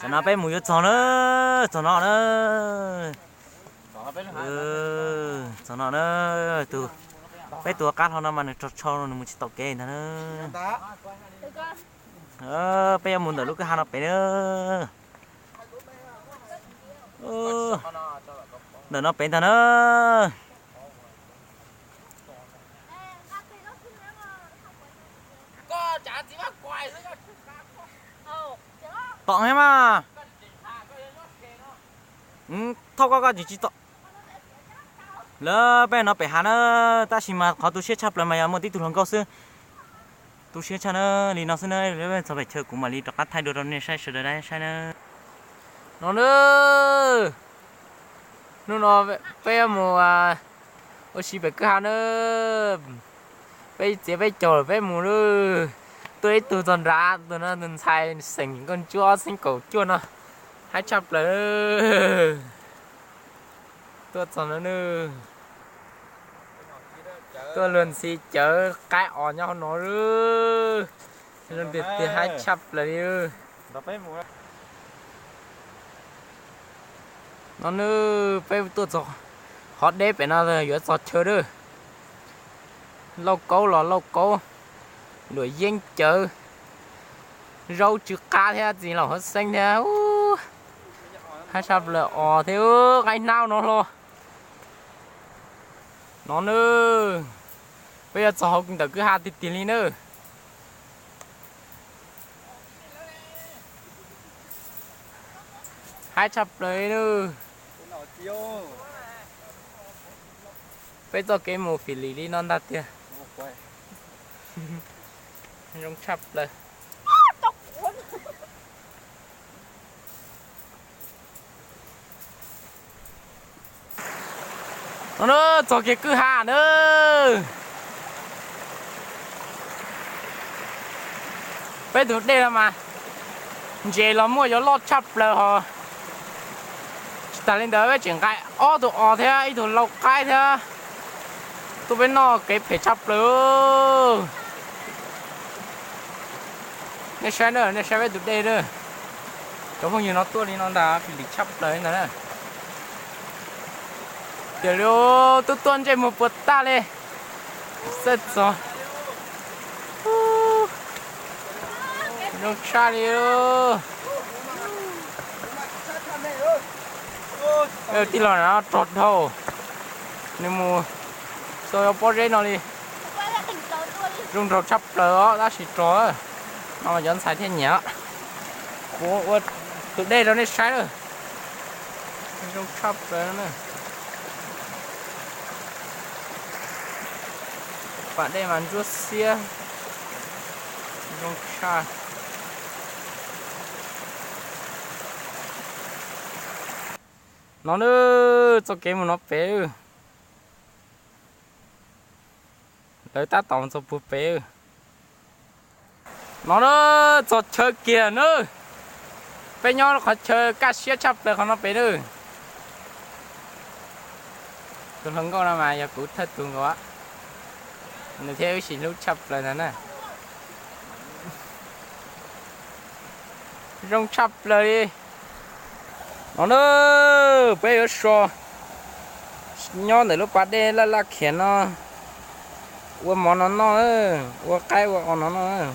Tam no peb mus yuav txog na, txog no na. Txog no na, tus, peb tus qab hlo no mas nws rog tshau nws mus tsis tau kev ntag na. Peb yuav mus ntawm lub kwj ha no pem na. Ntawm no pem ntag na. Tom mas, thauj koj koj tsis tsis tom. Lawv peb no pem hav na, tab sis mas qhov tu siab tshaj plaws mas yog muaj tib tug hluas nkauj xwb. Tu siab tshaj na, li no xwb na, txog pem chaw kuv mam li rov qab thaij dua rau nej saib sawv daws saib na. No na, hnub no peb mus ua si pem kwj ha na, peb txiav peb caug lawm peb mus lawm. Tuaj ib tug txog nrad, tus no tus ntxhais xeem Nkauj Ntsuab ob txhiab kaum cuaj no, haib tshaj plaws. Tuaj txog no na, tuaj luag ntxhi cawv qaib os nyob hauv no lawm. Zoo tiag tiag haib tshaj plaws li. No na, peb tuaj txog qhov deb pem no yuav txog chaw lawm. Lauj kaub los lauj kaub, luam yeeb cawv, zaub tsw qab thiab txiv laum huab xeeb thiab. Haib tshaj plaws os thiab, qaib hnab no hlo. No na, peb yuav txog hauv ntawm kwj ha tiag tiag li na. Haib tshaj plaws li na. Peb txoj kev mus fim lim li no ntag tiag. Zoo tshaj plaws. No na, txog kiag kwj ha na. Peb tus dej no mas ntses los muaj yuav loj tshaj plaws hos. Tsis tas li ntawd peb tseem nqa ob tug os thiab ib tug lau qaib thiab tuaj peb noj kev phem tshaj plaws. Nej saib na, nej saib peb tus dej na. Cov phooj ywg no tuaj li no ntag, fim lim tshaj plaws li ntag na. Tiam li twb tuaj ntsej muag puas tag li. Xaj txog. Zoo tshaj li. Tij laug na rog dhau, nws mus tau pob zeb no li. Zoo nraug tshaj plaws os, tab sis rog no mas cov ntxhais thiaj nyiam. Kuv ua tus dej rau nej saib lawm. Zoo tshaj plaws na. Pas dej mas ntsuab xiab, zoo tshaj. No na, txoj kev mus no pem, lawv tab tom txog puag pem. No na, txog chaw kiag na. Peb nyob qhov chaw kaj siab tshaj plaws qhov no pem na. Tus hluas nkauj no mas yog kuv thawj tus nkaus, nws thiab wb sib hlub tshaj plaws ntag na. Zoo tshaj plaws li. No na, peb yuav so nyob ntawm lub pas dej laj laj khiav no, ua mov no noj, ua qaib ua os no noj.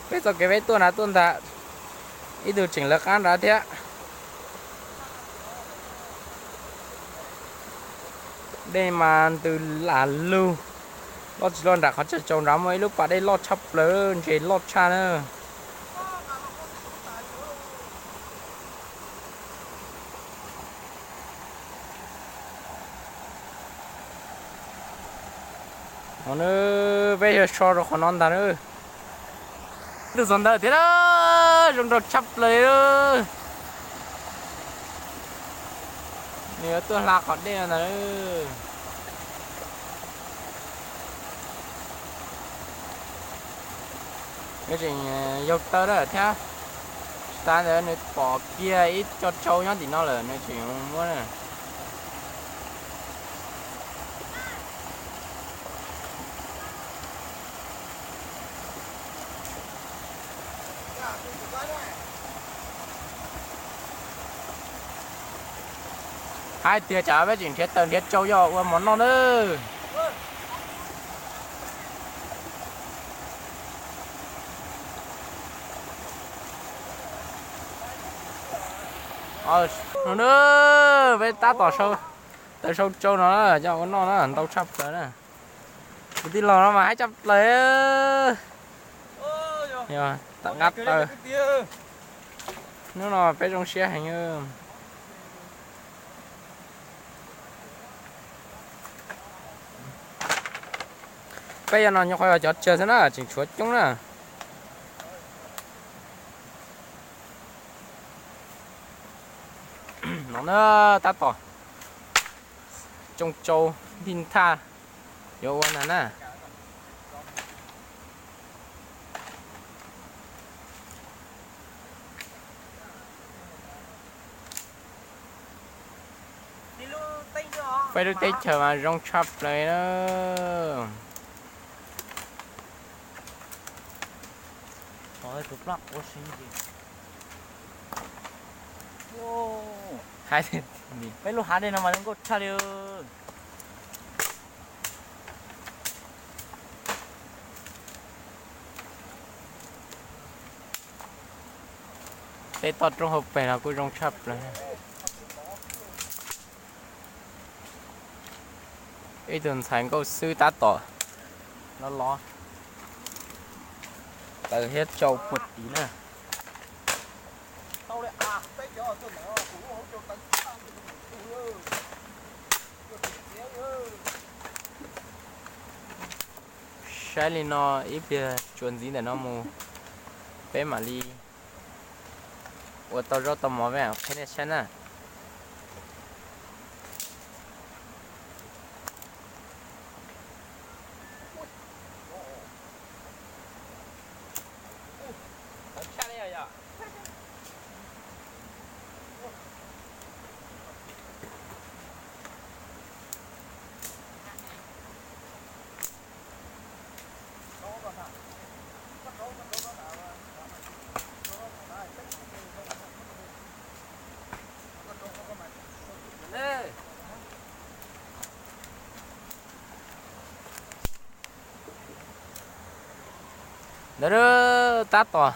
Peb txoj kev peb tuaj na tuaj ntag, ib tug tseem lawv qab nrad thiab. Dej mas ntws lam lug, loj tsis loj nram qhov tsaus nrad muaj ib lub pas dej loj tshaj plaws, ntses loj tshaj na. No na, peb yuav so rau qhov no ntag na. Tus txog ntawd thiab na, zoo nraug tshaj plaws li. Nws yuav tuaj hla qhov dej no ntag. Nws tseem yaug taw lawm thiab. Tsis tas ntawd nws pom kiag ib co tsau nyob tim no lawm nws tseem muab na. Hais tias tsam peb tseem nrhiav taws nrhiav tsau yog ua mov noj nawb. Peb tab tom taws sau tsau no na, coj ua noj na, ntau tshaj plaws na. Kuv tij laug no mas haib tshaj plaws. Tawm nqa taws. Hnub no peb zoo siab heev. Peb yog no nyuam qhuav yog cov tsawg xwb na, tseem tshuav coob na. No na, tab tom tsoo tsau npij nthaj yuav ua na na. Peb lub teb chaws mas zoo tshaj plaws na. Peb lub hav dej no mas zoo nkauj tshaj li. Tej toj roob hauv pes los kuj zoo tshaj plaws. Ib tug ntxhais nkauj xwb tab tom los los taws thiab tsau puag tid na. Saib li no ib pliag tsuas ntxiv ntawm no mus, peb mam li ua tau zaub tau mov peb mam qhia nej saib na. Ntawd tab tom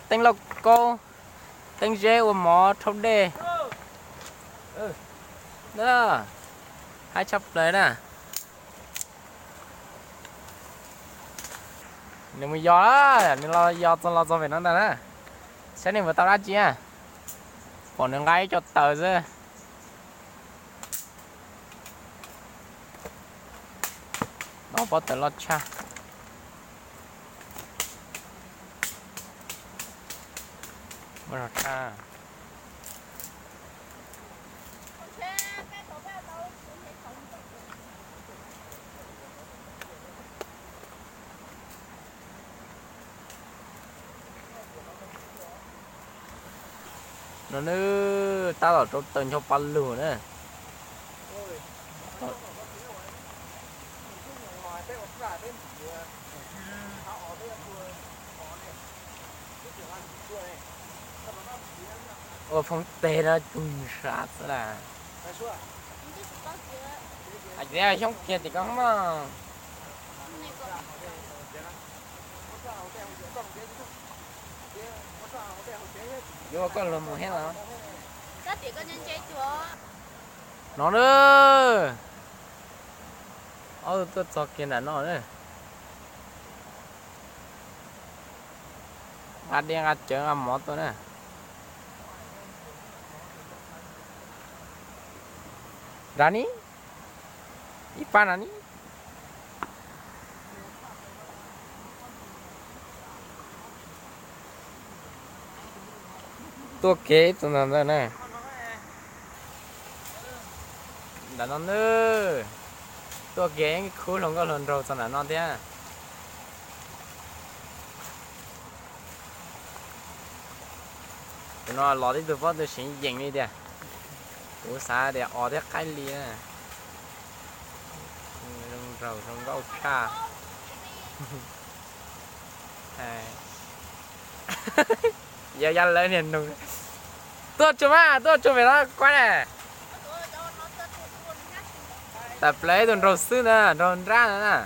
teeb lauj kaub, teeb zeb ua mov rhaub dej. Haib tshaj plaws na. Nws mus yos, nws los yos txog los txog pem no ntag na. Saib nws puas tau dab tsi na. Pom nws nqa ib co taws xwb. No pob taws loj tshaj. Muaj zog tshaj. No nws tab tom rau taws ncho pa lug na. Ua phoob teg no cug sab xwb las. Xyoob kiag tim ko mog. Yuav ua koj luag mus thiab los? No na, ob tug tuaj txog kiag nram no na. Nqa dej nqa cawv nqa mov tuaj na. Nrad ni, ib pab nrad ni. Tuaj kev ib tug ntawd na. Ntawm no na, tuaj kev khub hluas nkauj hluas nraug txog nram no thiab. Tus no los tib tug pob tw seev yees li tiag. Kuv xav tias os thiab qaib li na. Zoo nraug zoo nkauj tshaj. Yog ya lawv niag nug, tuaj tsuag mas, tuaj tsuag pem no kuab na. Tawm plaws ib tug nraug xwb ntag, nraug nrab ntag na.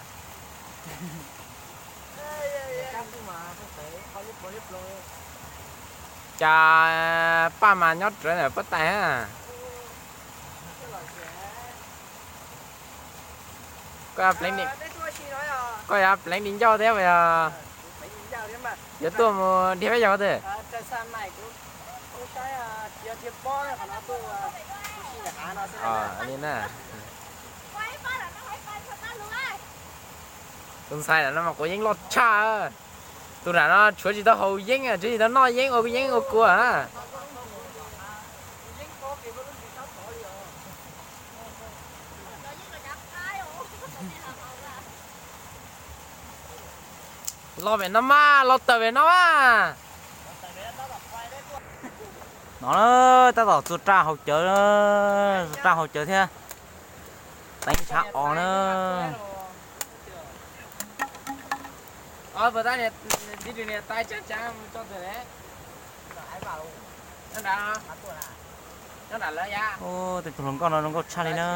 Cas paj mas nyob rawv ntawm pob tais na. Koj, koj yog pleev di ncauj thiab puas yog? Yuav tuaj mus dhia peb caug twg? Li na. Tus ntxhais no mas quav yeeb loj tshaj. Tus nram no tshuav tsis tau haus yeeb, tshuav tsis tau noj yeeb ua yeeb ua kua. Los pem no mas, los tawm pem no mas. No, tab tom txua raj haus cawv, txua raj haus cawv thiab teev tshav os na. Tej tug hluas nkauj no zoo nkauj tshaj li na.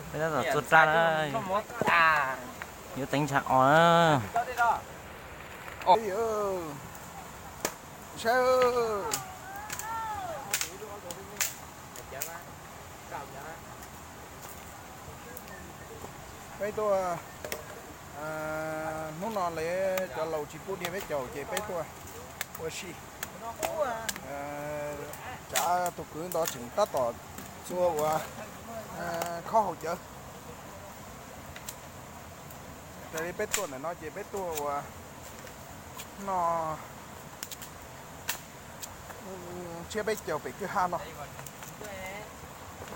Peb tab tom txua raj na, yuav teev tshav os na. Peb tuaj, hnub no lawv cov laus tsis pub dhia peb caug ces peb tuaj ua si. Cav tus kwv ntawd tseem tab tom txua ua khob haus cawv. Raws li peb tuaj ntawm no ces peb tuaj ua no, tshiab peb caug pem kwj ha no.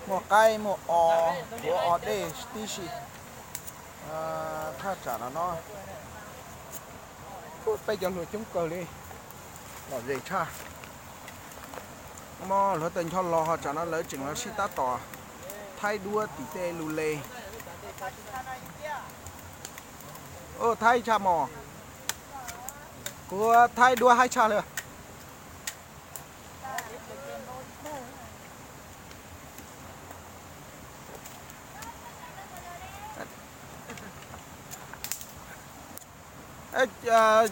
Muaj qaib muaj os, tuav os dej tib si. Thaj tsam no no peb cov hluas coob kawg li, lom zem tshaj. Muab hluav taws ncho los ho tsam no lawv tseem los sib tab tom thaij duab tim tej lus le. Thaij tshaj mos, kuv thaij duab haib tshaj li.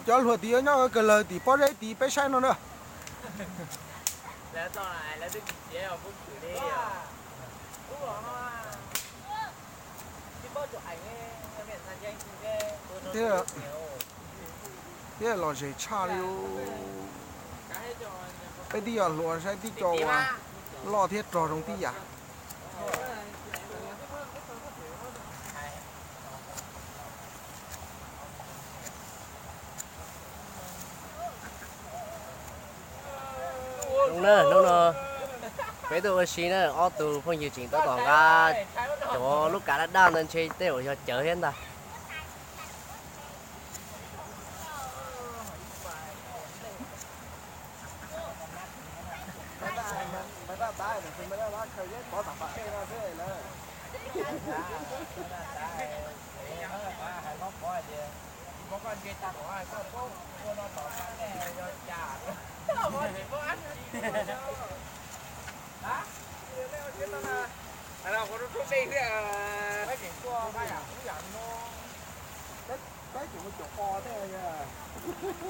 Cov hluas tid nyob kawg lawg tim pob zeb tid peb saib no na. Thiab lom zem tshaj li. Peb tib yog hluas saib tib co uas loj thiab rog zoo tib yam. Hnub no peb tuaj ua si na, ob tug phooj ywg tseem tab tom nqa cov lub kav daj daj ntawd ntshe tej zaum yog cawv thiab ntag.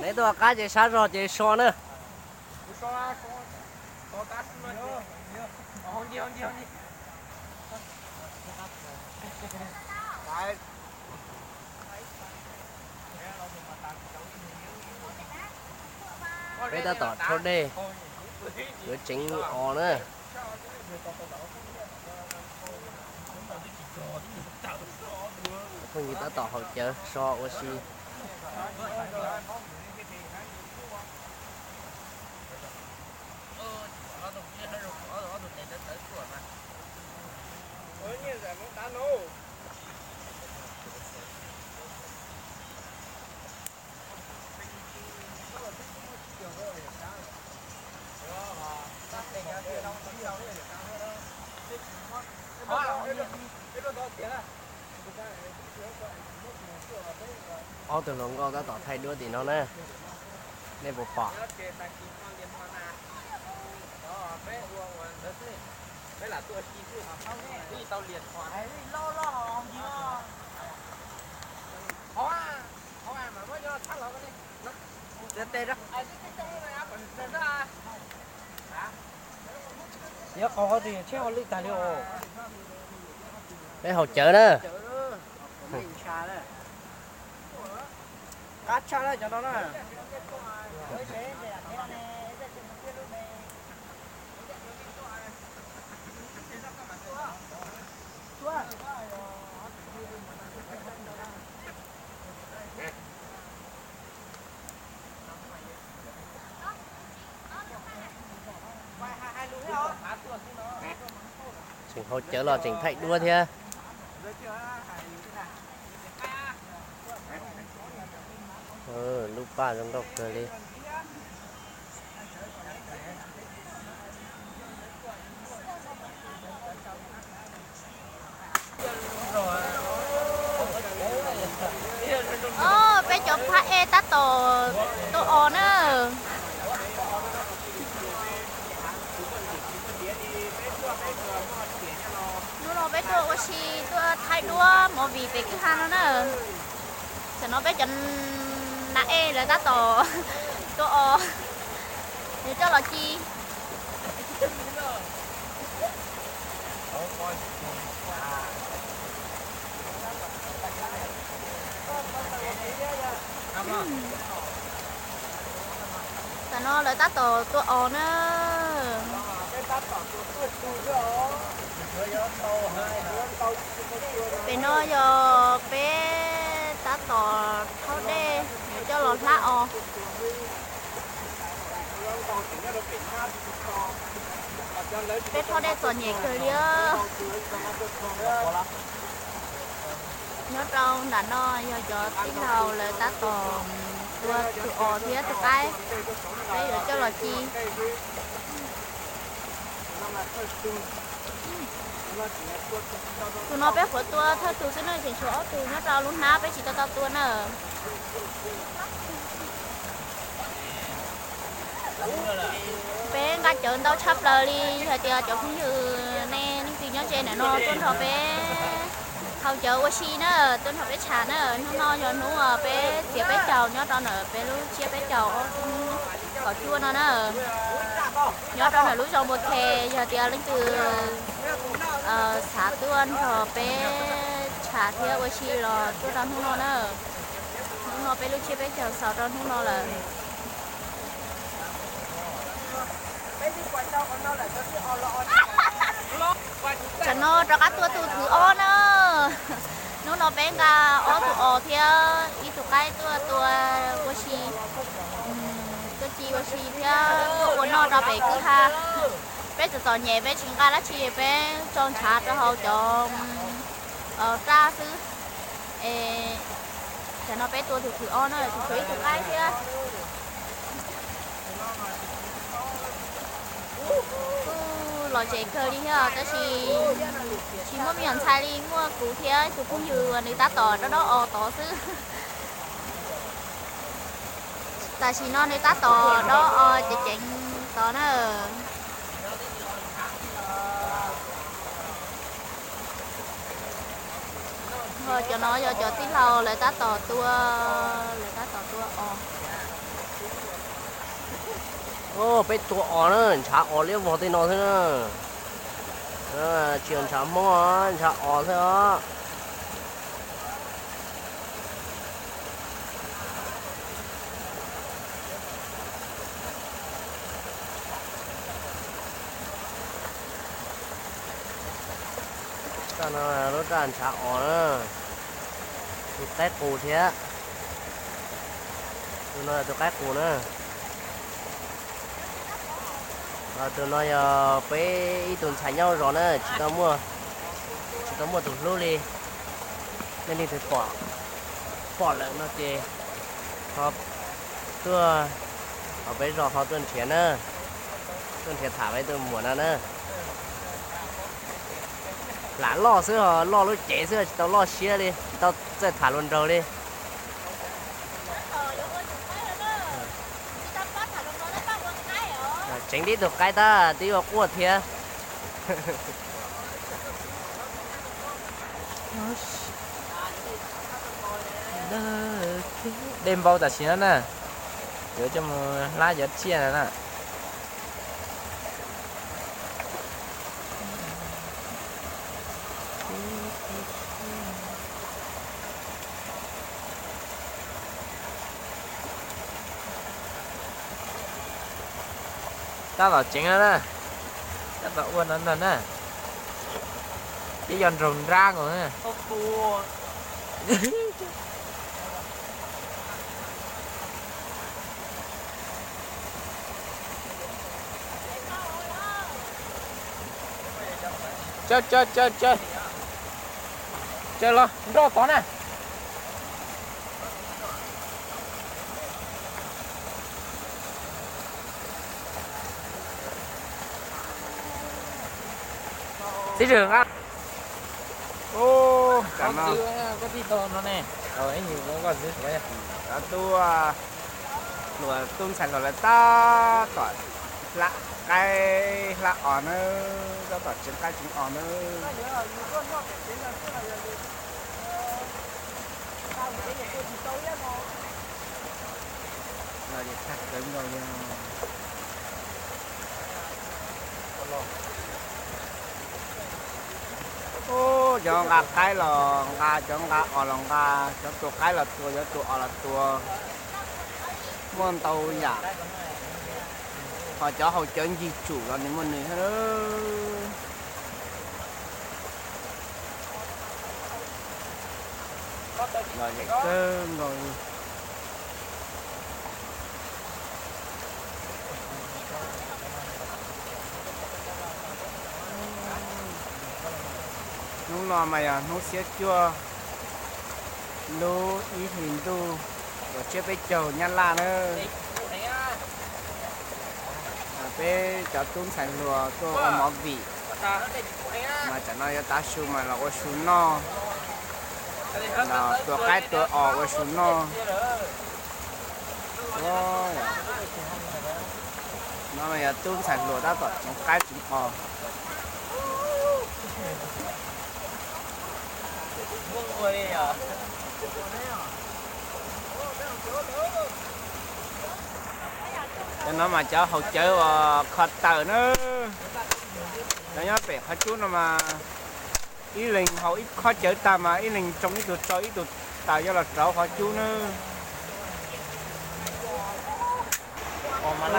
Neb tuaj qab ces sab zog ces so na. Peb tab tom rhaub dej, yuav tseev os na. Phooj ywg tab tom haus cawv so ua si. Ob tug hluas nkauj tab tom thaij duab tim no na, nej puas pom? Peb haus cawv na. Tseem haus cawv los tseem thaij duab thiab. Lub paj zoo nkauj kawg li. Peb cov phab ej tab tom tuaj os na. Hnub no peb tuaj ua si tuaj thaij duab movie pem kwj ha no na. Tam no peb cov nas ej lawv tab tom tuaj os, yuav coj los ci. Tam no lawv tab tom tuaj os na. Pem no yog peb tab tom thauj dej yuav coj los hlab os. Peb thauj dej txom nyem kawg li. Nyob rau nram no yog cov tij laug lawv tab tom tua tus os thiab tus qaib, peb yuav coj los ci. Tus no peb qhuav tua thawj tug xwb na, tseem tshuav ob tug nyob rau lub hnab peb tsis tau tau tua na. Peb nqa cawv ntau tshaj plaws li, yog hais tias cov phooj ywg nej leej twg nyob ze ntawm no tuaj nrog peb haus cawv ua si na, tuaj nrog peb tsham na. Hnub no yog hnub peb txiav peb caug nyob rau ntawm peb lub tsiab peb caug ob kaum cuaj no na. Nyob rau ntawm lub zos Npua Khe, yog tias leej twg xav tuaj nrog peb tsham thiab ua si los tuaj rau hnub no na. Hnub no peb lub tsiab peb caug xaus rau hnub no lawm. Tam no rov qab tua tus thib ob na. Hnub no peb nqa ob tug os thiab ib tug qaib tuaj tua ua si, tuaj ci ua si thiab tuaj ua noj rau pem kwj ha. Peb txom txom nyem peb tsis nqa dab tsi, peb tso ntshav rau hauv cov raj xwb. Es tam no peb tua tus thib ob na, tseem tshuav ib tug qaib thiab. Kuj lom zem kawg li thiab, tab sis tsis muaj me nyuam ntxhais li, muaj kuv thiab tus phooj ywg uas nws tab tom dob dob os tod xwb. Tam sim no nws tab tom dob os ceev ceev tod na. Cov no yog cov tij laug lawv tab tom tua, lawv tab tom tua os. Peb tua os na, ntshav os liab vog tej no xwb na. Tsis yog ntshav Hmoob os, ntshav os xwb os. Raj no lub raj ntshav os na, tus qaib qus thiab. Tus no yog tus qaib qus na. Tus no yog peb ib tug ntxhais nyob zos na, tsis tau muaj, tsis tau muaj tus hlub li. Nej leej twg pom, pom lawm no ces ho tuaj hauv peb zos ho tuaj nrhiav na, tuaj nrhiav tham peb tus muam no na. Lam loj xwb, loj lub cev xwb, tsis tau loj siab li, tsis tau txawj tham hluas nraug li. Tseev tib tug qaib tab twb yuav quaj thiab. Dej npau tam sim no na, yuav coj mus hlab cov tsiaj no na. Tab tom tseev no na, tab tom ua no no na, peb yog nraug nrab nkaus na. Caw caw caw caw, caw los nrog tod na. Txiv Tswv Nqaj, koj txiv, koj tij tau no ne, ib nyuag koj txiv suav. Cov tub, luag tub ntxhais hluas lawv tab tom hlab qaib hlab os nawb, tab tom tseev qaib tseev os nawb. Los tag kawg nkaus li. Cov nqa qaib los nqa, cov nqa os los nqa, cov tua qaib los tua, cov tua os los tua, muaj ntau yam. Ho cov haus cawv ncig tsum los nws muaj nws thiab. Los zem kawg nkaus li. Hnub no mas yog hnub xiab cuaj lub ib hlis ntuj kaum tsib peb caug Nyab Laj nawb. Peb cov tub ntxhais hluas tuaj ua movie mas tsam no yuav tav su mas los ua su noj, los tua qaib tua os ua su noj. No yog tub ntxhais hluas tab tom tseev qaib tseev os. Cov no mas cov haus cawv uas kho taws na. Cov nyob pem qhov cub no mas ib leeg haus ib khob cawv tag mas ib leeg tsoo ib tug tsau ib tug taws coj los rauv qhov cub na.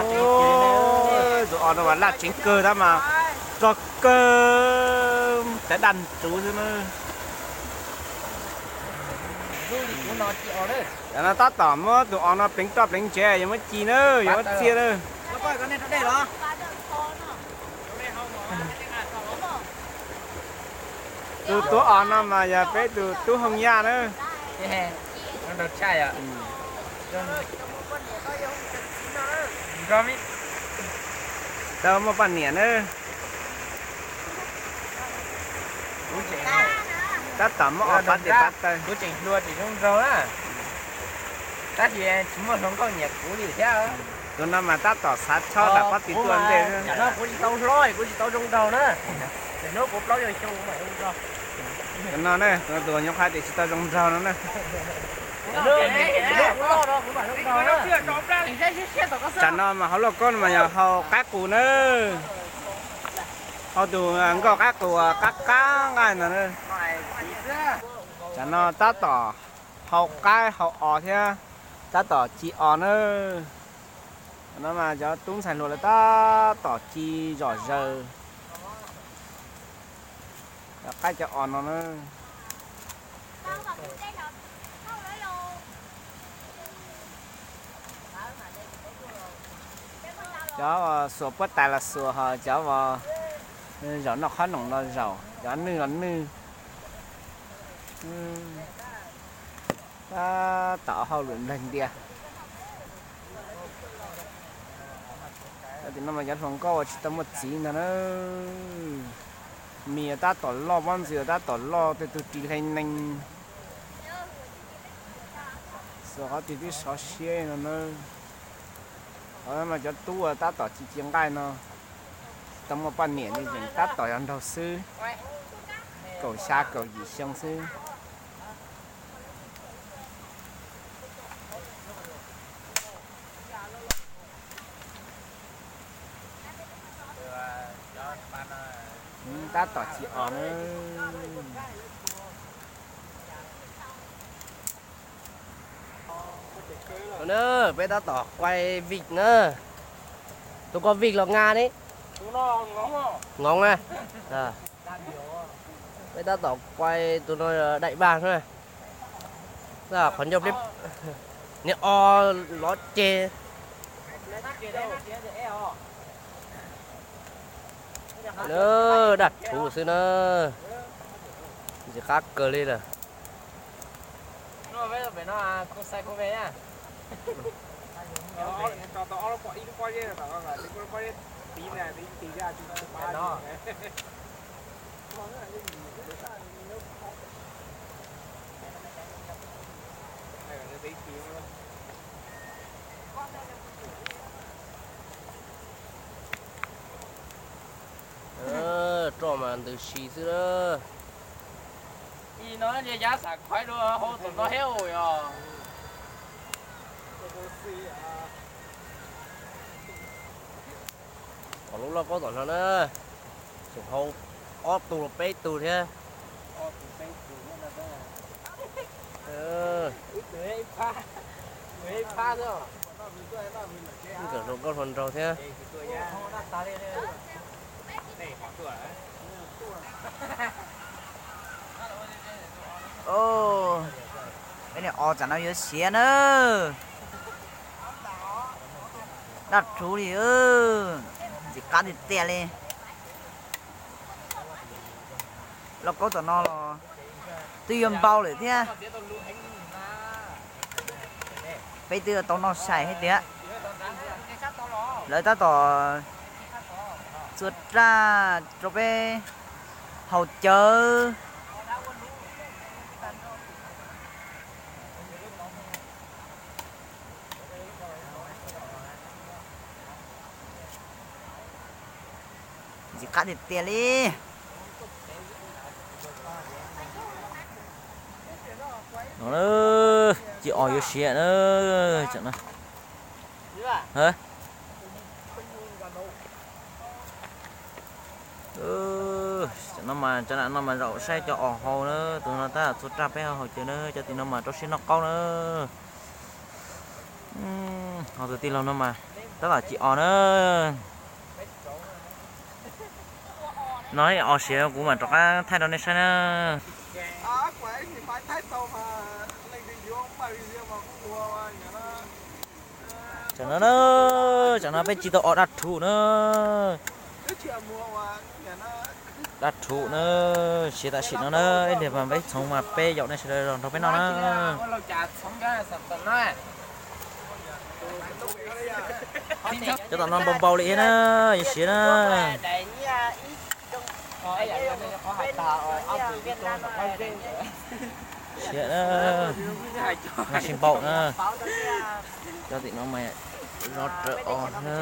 Tus os no mas laj tseev kawg tab mas rog kawg, tav daj ntsuv xwb na. Cov no tab tom muab tus os no pleev roj pleev ntsev, yuav muab ci na, yuav muab txiaj na. Tus tuav os no mas yog peb tus tub Hoo Yaj na. Tau muaj poj niam na. Tab tom muab os pab tes pab taw. Kuv tseem hluas tsis zoo nraug na, tab sis tsis muaj hluas nkauj nyiam kuv li thiab. Tus no mas tab tom xav chob nram pob tw tuaj ntej. Kuv tsis tau hlob, kuv tsis tau zoo nraug na. Hnub kuv plaub caug xyoo mas zoo nraug. Tus no ne, tus nyuam qhuav tias tsis tau zoo nraug no na. Tsam no mas hauv lauj kaub no mas yog haus qaib qus na. Haus tus nkauj qaib qus qab qab nqaij ntag na. Tsam no tab tom haus qaib haus os thiab tab tom ci os na. No mas cov tub ntxhais hluas lawv tab tom ci zom zaws cov qaib cov os no na. Cov xuas puab tais los xuas, ho cov uas zaum noj qhob noom los zaum, cov nwj los nwj. Tab tom hauj lwm nplaig ntias. Tim no mas cov hluas nkauj uas tsis tau muaj txiv ntag na. Mis tab tom loj, pob ntxwg tab tom loj, tej tug ris hle nees. Xuas qhov twg twb sov siab no na. Mas cov tub tab tom tsis cia nqaij no, tsis tau muaj poj niam li, tseem tab tom yuav nraug xwb, kaum xya kaum yim xyoo xwb. Tab tom tsis os na. Na, peb tab tom quay vij na. Tus ko vij los nga ne? Ngoov a. Peb tab tom quay tus no daim vaj na. Qhov ncauj peb niag o lov ceg. Daj rhuv xwb na. Ntxim qab kawg li lawm. Roj mas ntws si xwb na. Ib no yav xav khoib dua hau tom no thiab os. Tom lub lauj kaub tom no na, tseem hau ob tug los peb tug thiab. Nkawm hluas nkauj hluas nraug thiab. Peb niag o tsam no yuav siav na. Daj rhuv li, ntxim qab tiag tiag li. Lauj kaub tom no los twb yuav npau lawm thiab. Peb twb tau noj sai thiab tiag. Lawv tab tom txua raj rau peb haus cawv. Ntxim qab tiag tiag li. No, ci os yuav siav na. Tam no mas cov nam no mas zaum saib cov os haus na, tus no tab txua raj peb haus cawv na, cov tim no mas rau siab noj qaub na. Ho tus tij laug no mas tab tom ci os na. No os siav kuv mam rov qab thaij rau nej saib na. Tam no na, tam no peb ci tau os daj rhuv na. Daj rhuv na, siav tam sim no na, ib pliag mas peb txhoov mas peb yaum nej sawv daws los nrog peb noj na. Cov tom no npau npau li thiab na, yuav siav na. Siav na, no sib npaum na. Cov tim no mas zov rawv os na.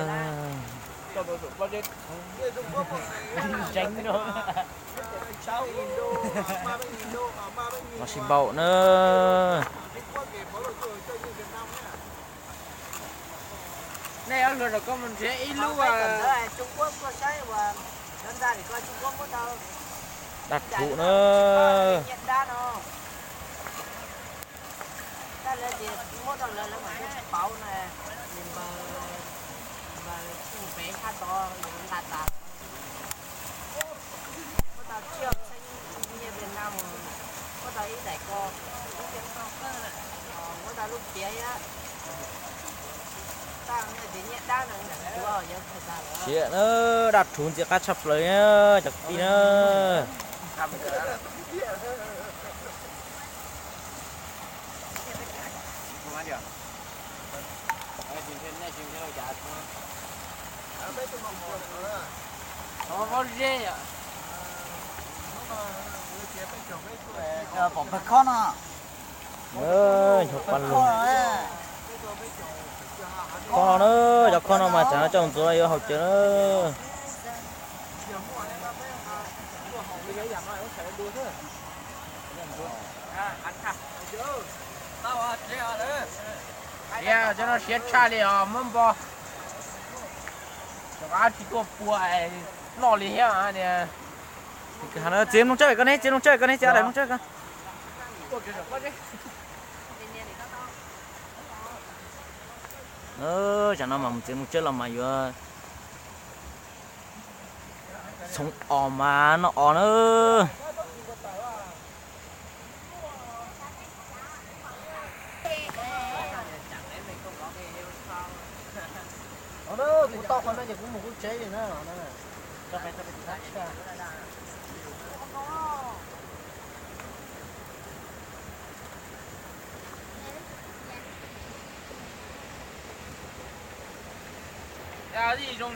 No sib npaum na. Daj rhuv na. Siav na, daj rhuv ntxim qab tshaj plaws na cov kwv tij na. Pom pawg khob no. Nyob pa lug. Khob no na, cov khob no mas tsam no coj mus ntxuav yuav haus cawv na. Siav, cov no siav tshaj li os, muab npo. Cov qab tsis tuaj pua noj li thiab niag. Txiav mloog tsawb koj ne, txiav mloog tsawb koj ne, txiav daim mloog tsawb koj. Tsam no mas mus txiav mloog tsawb los mas yuav txhoov os mas noj os na. Kuv tau qhov no ces kuv mus kuv tsev li na. Zoo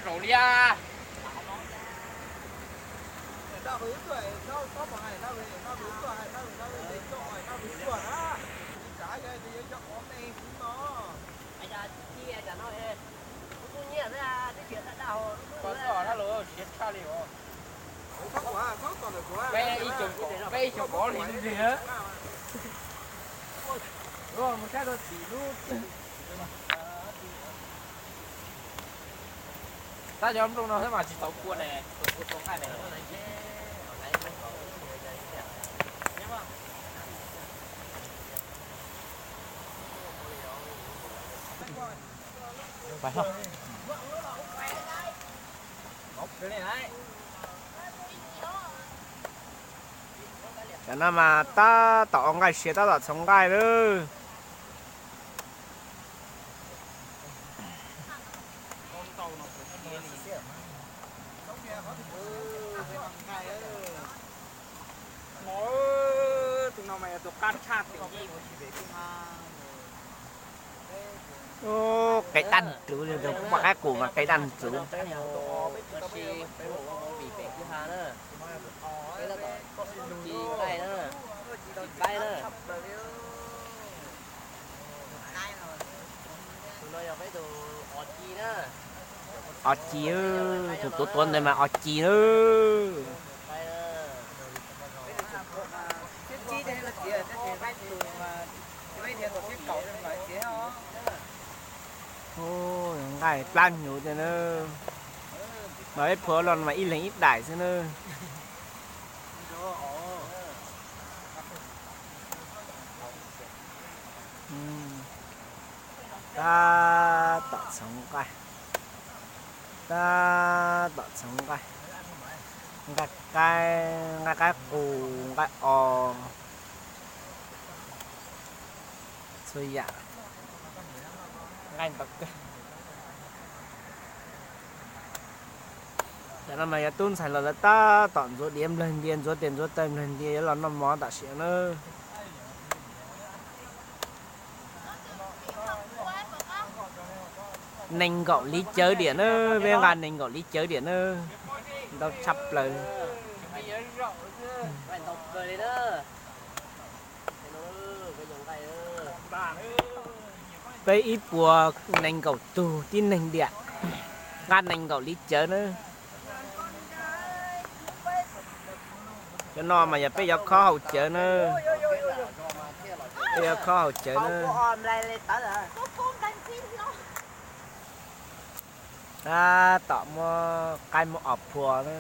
zaum li. Siav tshaj li os. Peb ib xyoos pov li ntag. Mus saib rau tim lub. Tab cov nplooj no xwb mas tsis tau kua ne, tau kua tau nqaij ne. Cov no mas tab tom ua nqaij siav tab tom txhoov nqaij lawm. Tus no mas yog tus qab tshaj tim yij mus tsis pem kwj ha. Qe daj ntxwv, poj qaib qus mas qe daj ntxwv. Tab sis peb mus ua movie pem kwj ha na, peb tab tom ci nqaij na, ci qaib na. Tus no yog peb tus os ci na. Os ci, tus tuav tuav ntawd mas os ci na. Nqaij plab hnyuv tiag na. Mas peb phua los mas ib leeg ib daim xwb na. Tab tom txhoov nqaij, tab tom txhoov nqaij, nqaij qaib, nqaij qaib qus, nqaij os, txhua yam, nqaij ntau kawg. Tam no mas yuav tub ntxhais los lawv tab tom ntxuav diav nplawg ntia, ntxuav tes ntxuav taw nplawg ntia yuav los noj mov tam sim na. Nees nkaum li cawv diam na, peb nqa nees nkaum li cawv diam na, ntau tshaj plaws. Peb ib puas nees nkaum tug tib neeg diam, nqa nees nkaum li cawv na. Cov no mas yog peb yuav khob haus cawv na, peb yuav khob haus cawv na. Tab tom muab qaib muab os phua na,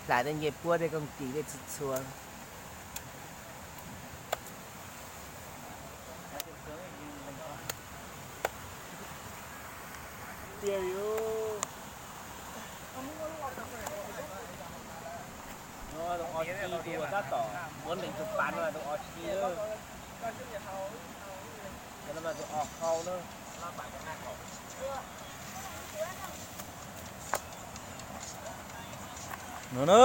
hlais tej ncej puab tej kooj tis tej txhua txhua. Tus tab tom muab nees tus pas no tus os ci, tus os hau na. No na,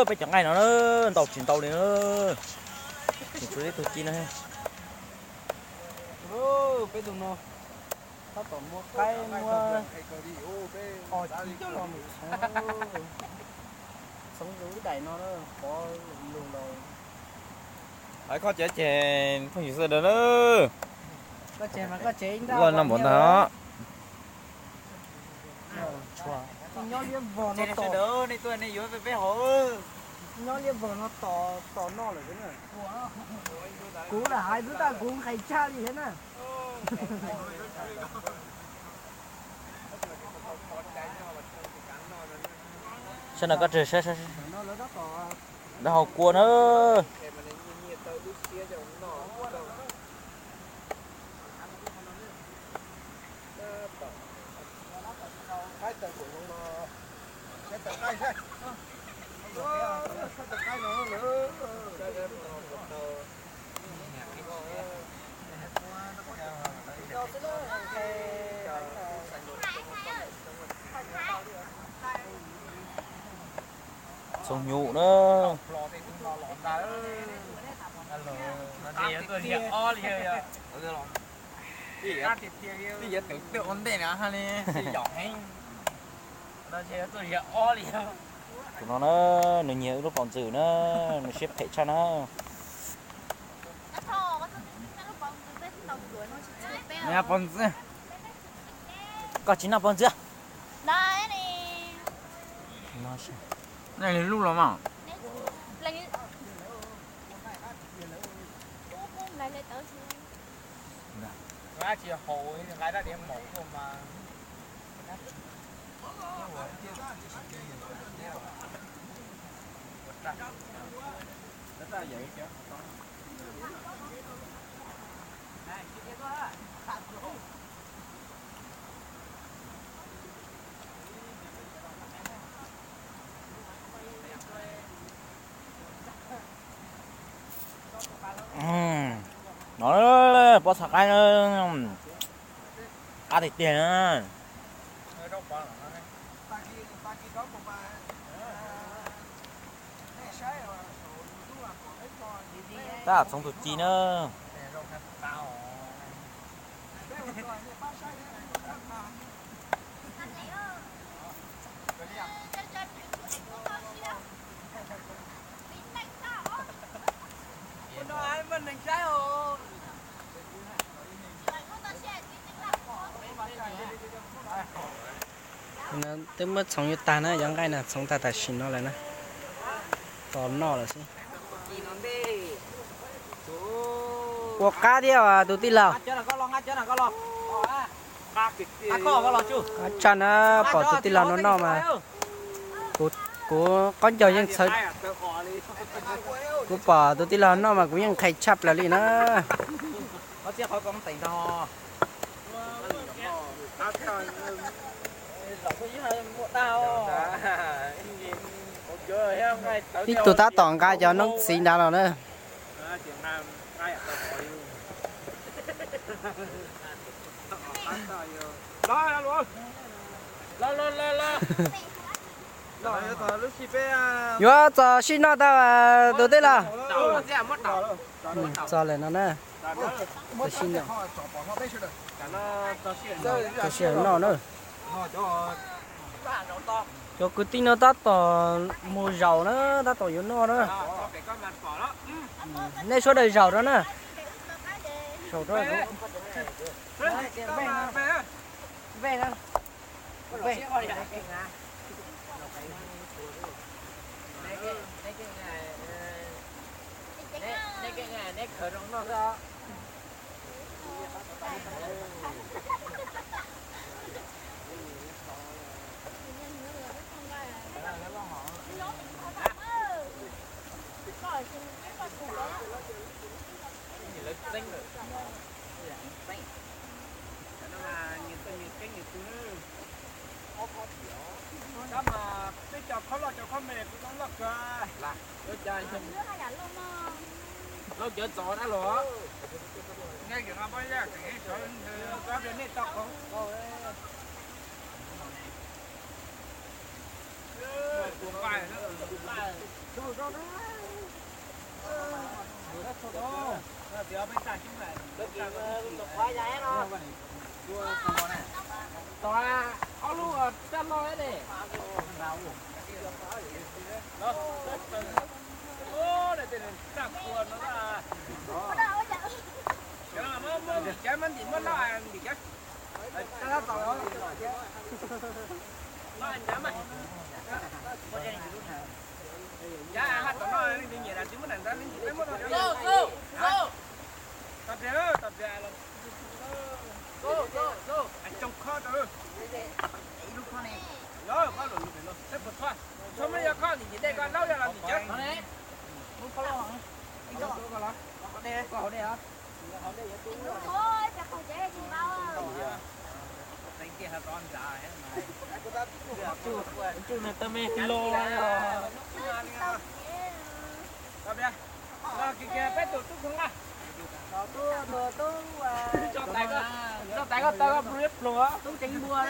peb cov nqaij no na, ntau tsis ntau li na, tseem tshuav ib tug ci no. Peb tus no tab tom muab qaib muab os ci coj los mus txhoov, txhoov zoo ib daim no na, pov lug los. Hais koj cov ces phooj ywg sawv daws na, loj no npaum ntag os. Nyob liab vog no, nej tuaj nej yuav peb haus. Nyob liab vog no tos noj lawm xwb na. Kuv lam hais xwb tab kuv nqhis tshaj li thiab na. Saib no koj, lawv haus kua na. Txhoov hnyuv na. Tus no na, nws nyiag wb lub pov ntxwm na, nws siab phem tshaj na. Pov ntxwv, koj tsis noj pov ntxwv. Lub los mas. No, pob txha qaib na, qab tiag tiag na. Tab txhoov tus ci na. Twb muab txhoov yuav tag na, cov nqaij na txhoov tag tam sim no lawm na. Tos noj lawm xwb. Ua qab thiab tus tij laug. Qab tshaj na, pom tus tij laug no noj mas. Kuv qaub ncaug yeej txhawv, kuv pom tus tij laug noj mas kuv yeej nqhis tshaj plaws li na. Ib tug tab tom nqa cov noob txiv nrad los na. Yuav txog sij noj tau tus tij laug. Txog lawm no na. Txog sij noj na. Cov kwv tij no tab tom mus zaum na, tab tom yuav noj na. Nej sawv daws zaum rau na. Zaum rau. Tab mas peb cov khob loj cov khob me kuv loj loj kawg. Lauj, cov txov dab los. Nej tseem nej tau qhov. Tos ob lub raj loj ne. Ntim cawv, muab ntim muab loj ntim cawv. Tom no leej twg nyiam los tsis muab nram ntawd, leej twg peb muab rau cov. Tom pliag, tom pliag los. Tsoo khob rau. Ib lub khob ne. Los khob los lus pem no, peb puas txhua? Txhua muab yog khob nim ntim dej ko laub yog los nim cawv. Tsuj nws tau me hlo. Los kiag kiag peb tus tub khoom nqa. Tso tais koj taw koj plu ib pluag. Tub ceev npua.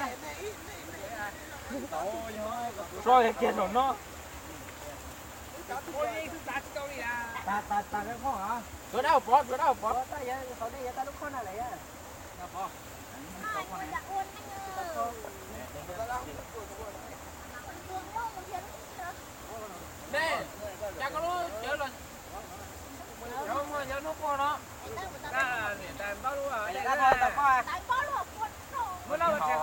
Tso kiag kiag saum no. Tsuav dab pov, tsuav dab pov. Ne, cas koj lub cawv los, cov hnub quaj no. Muab lab, lab tsev,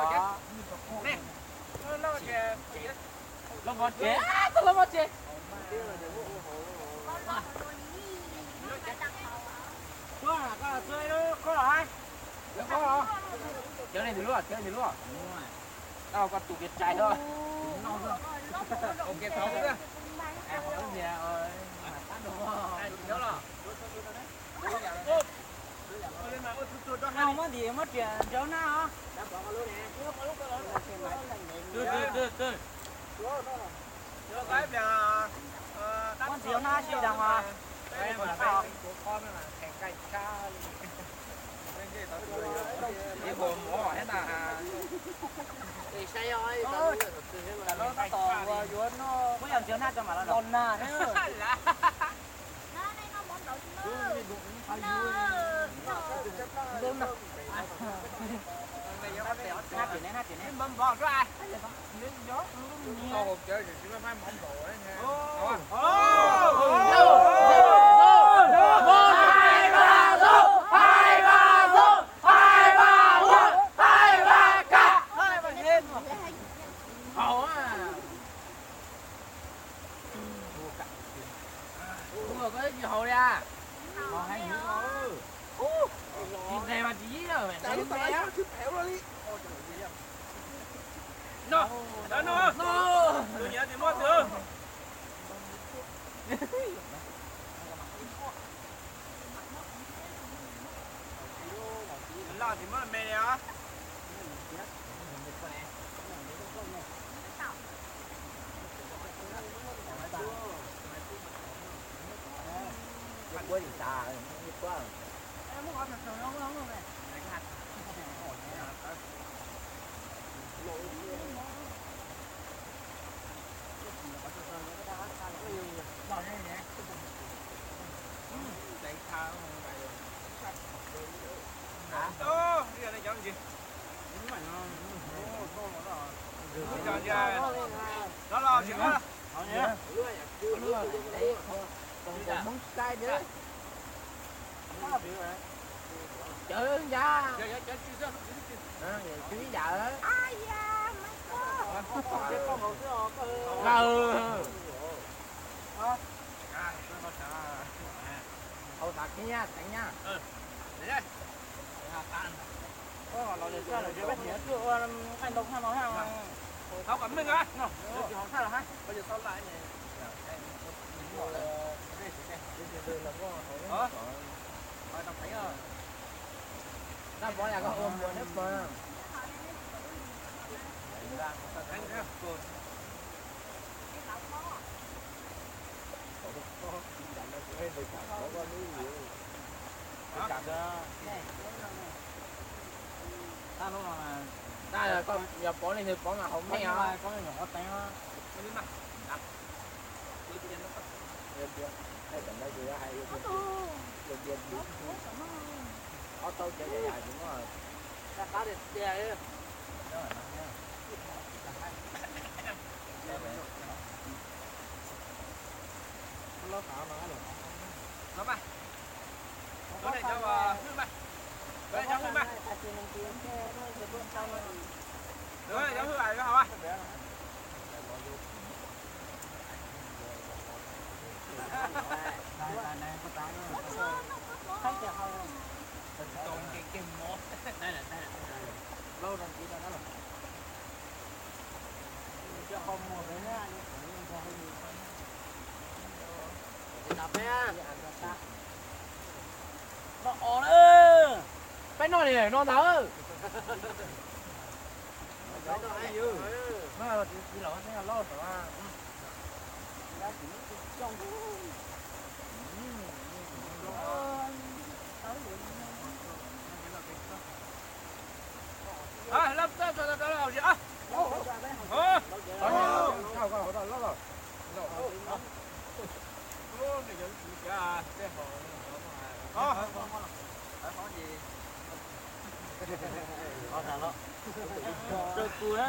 lab tsev. Tau lab tsev. Cov ne nws luaj, cov ne nws luaj. Tau koj tus kiag tsaig xwb. Muab ntim muab riam nrau na os. Muab ntim na sib dam os. Muab yog nrau na rau mam los na. Ua koj tsis haus li a? Tsis ntes mas tsis ib. No, no, no. Tus nyiam tus muab tus. Loj tsis muab me li os. Cawv ncaj. Cawv ib yam. Laws. Hau tas kiag teev na. Thov kom meej a. Dab pov yam koj ua npuas neb pog. Dab, koj yog pov leej twg pov mas haus meej os. Ob tau cov yam yam tsis muaj. Cov hwj mas, cov hwj mas, cov hwj mas, cov hwj mas, cov hwj mas. Noj os na, peb noj li no ntag. Rau tus na,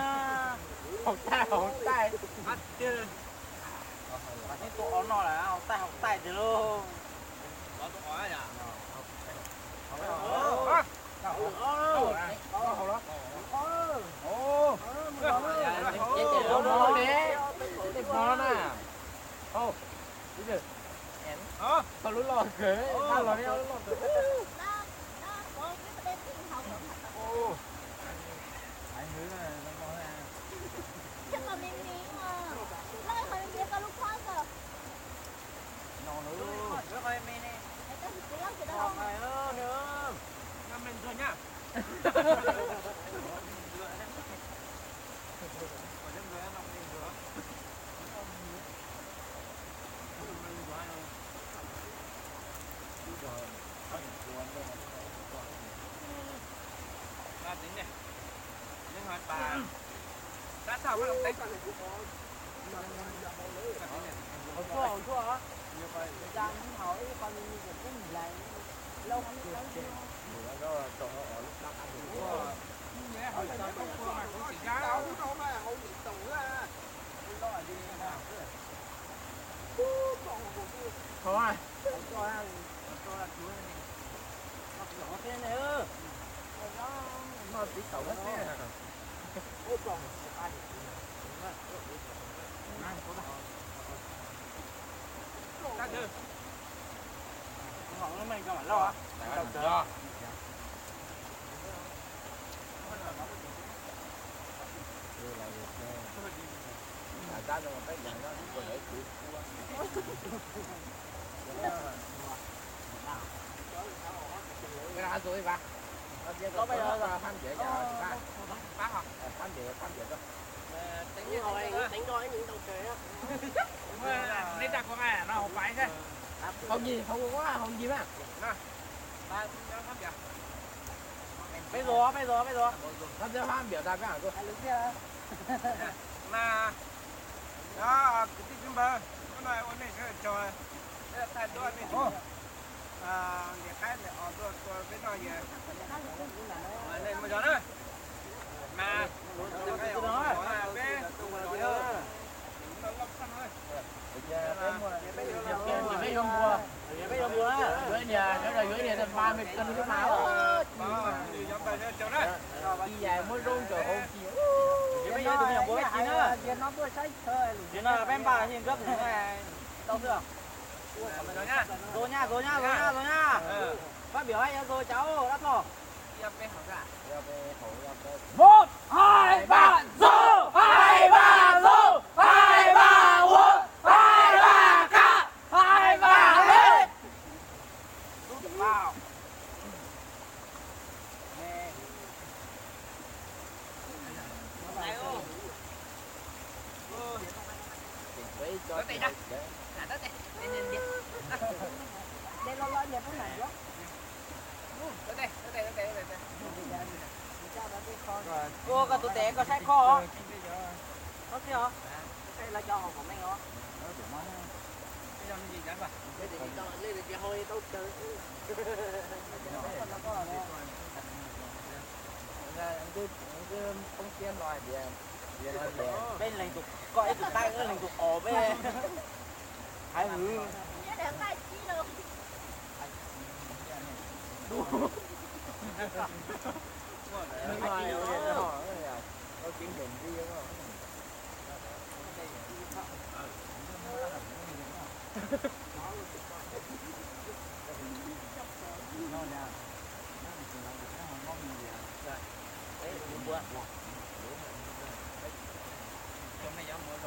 haus taij haus taij. Mas tib tua o no lawm, haus taij haus taij tiag lauj. Tej hmo na. Koj lub loj kawg, dab los ne lub loj kawg. Hauv ncig, hauv ua, hauv ncig mas. Peb zuag, peb zuag, peb zuag. Koj txawj hab npiam tas peb hab tuaj. Mas, kwv tij kwv npawg, hnub no ua nej sawv daws tsaug, peb thaij duab nej ntiam qaib ntiam os tuaj tua peb noj ces nej muaj zog na. Mas, peb yuav niag, sawv daws yuav niag ba me kawg li mas. Ib yam muab zoo ntawm hauv kis. Peb yuav tus me nyuam npua ib kis na. Nim no peb npaj ib nkawd tau xwb. Zoo nyab, zoo nyab, zoo nyab, zoo nyab. Fab Npiam yuav zoo cas dab toj? Một, hai, ba, zoo, hai, ba, zoo, hai, ba, uống, hai, ba, cắt, hai, ba, lên. Ua koj tus tes koj saib kho. Kho kiag os. Saib lawv cov hauv comment os. Peb leeg tus, koj ib tug qaib, wb leeg tus os peb. Hais hwv. Cov nej yuav mus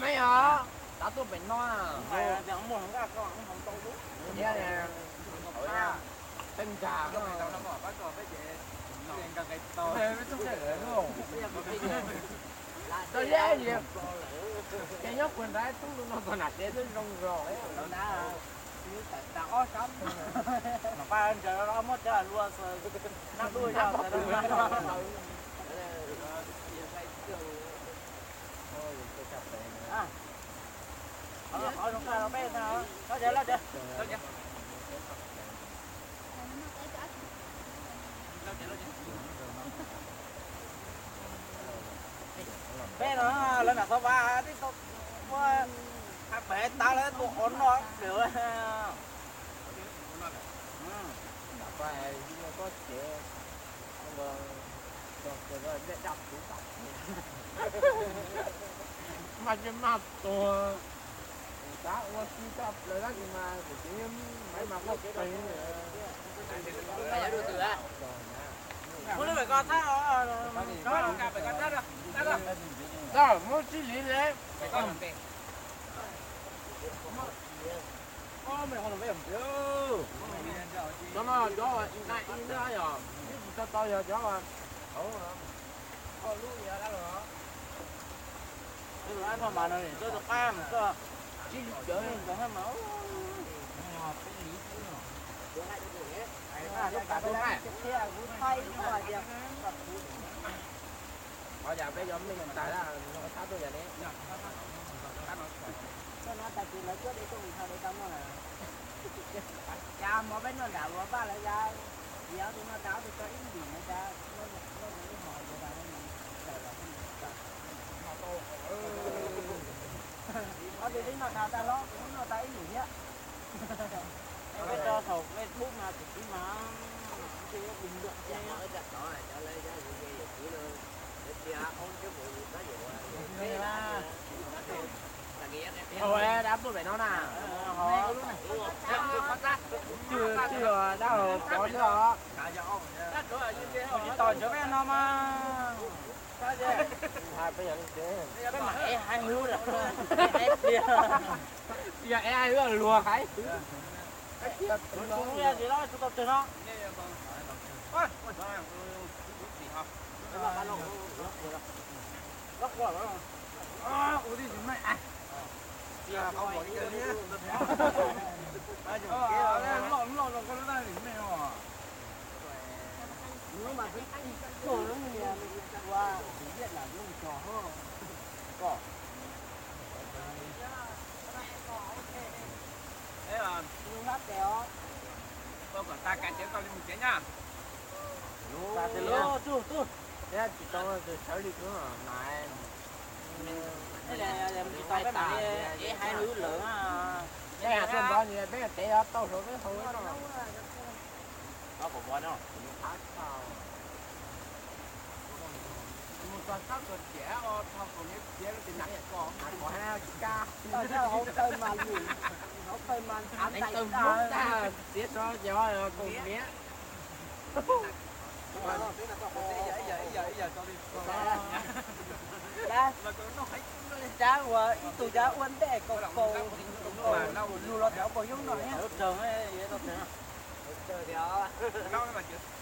Mej os, tab tuaj pem no. Peb nkag, peb txhob qe lawm lauj. Tau yog ces nyob puag nrad tub no txog nram tsev twb zoo zog. Mas paj ntsaws muab cov lua nab dub yog. Qhov zoo kaj rau peb, peb no lawv nam xov vas tib tau muab hais pem tas lawv tua qhov no lawm. Mas tsis maj tuag, tab ua si toj plaws tab sis mas kuv tsev maiv mas quaj peev. Muab tsis lim li. Cov no cov na i na yog ib tsis tau tau yog cov hauv. Mas no tuaj rau qab mas tuaj sib cawv mas lub kav tuaj na. Qhov yam peb yuav meej tag lawm, thab tuaj yam ne. Cas mov peb noj nram ua vaj lawv ya, ya tus no tas tus tso ib ntim no cas, ob tug twb noj tas tag los kuv twb noj tas ib ntim thiab. Peb tso saum Facebook mas kuv tsis mas, dab tuaj pem no na. Twb twb dab laug pov xwb os. Tsis tos ntshe peb no mas. Peb mam ev hais hwv, ev hais tias, yog ev hais hwv luag hais hwv. Tsis los tsis tau tseg no. Ua tib tsis meej. Loj loj zoo koj lub tab lim meej os. Koj kom tag kav tsev koj li mus tsev nyab. Tsis tau sawv li kuv na. Tsis tau peb mam li ev hais hwv lawm. Peb tuaj nrov nyias peb tev tau saum peb hauv no. Mus txog sab tuam ciam os, txog kaum niam txiav lub tsis hnav yam koj, hnav kom hab tsis kab. Hauv taw mas lwm, hauv taw mas txiav tso ces kaum niam. Cab ua ib tug cab ua ntej kaus kaus, lug los cov npau yoob no. Haus, cov loj haus, los ces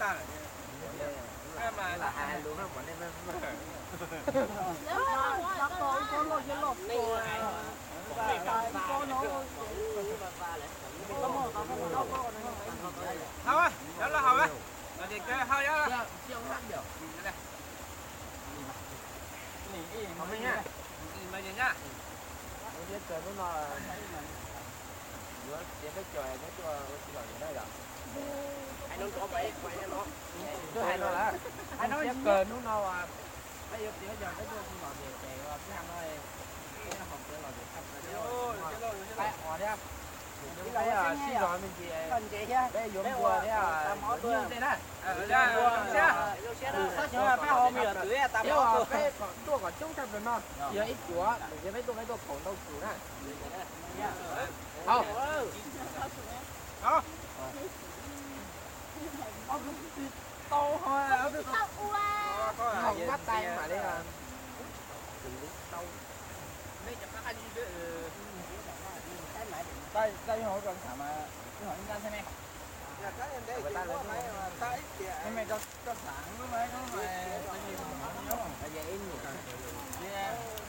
kawg haus cov. Hnub no yuav tiav peb cog peb tuaj ua si lom zem na yom. Twb hais no lawm, siab kawg hnub no peb yuav tiav peb cog peb tuaj ua si lom zem ces ua peb hais no, peb haus tiav lom zem tag plaws, qaib os thiab. Peb sib zog me ntsis, peb yuav npua thiab yuav nyuj tej na. Peb kom tuaj kom coob tshaj plaws no, yog ib cuav, peb tuaj peb tuaj phaum ntau tus na. Hau.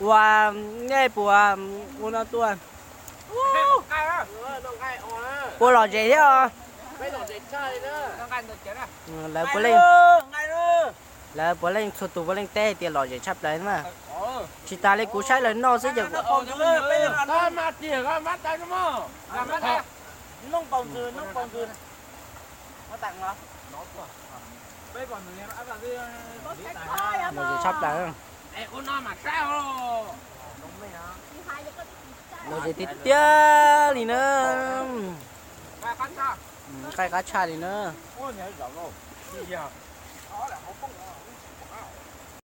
Ua, nej puas ua no tuaj? Puas lom zem thiab os? Lawv puav leej, lawv puav leej txhua tus puav leej teb hais tias lom zem tshaj plaws na. Tsis tas li kuv saib lawv noj xwb ces lom zem tshaj plaws. Lom zem tiag tiag li na. Nqaij qab tshaj li na.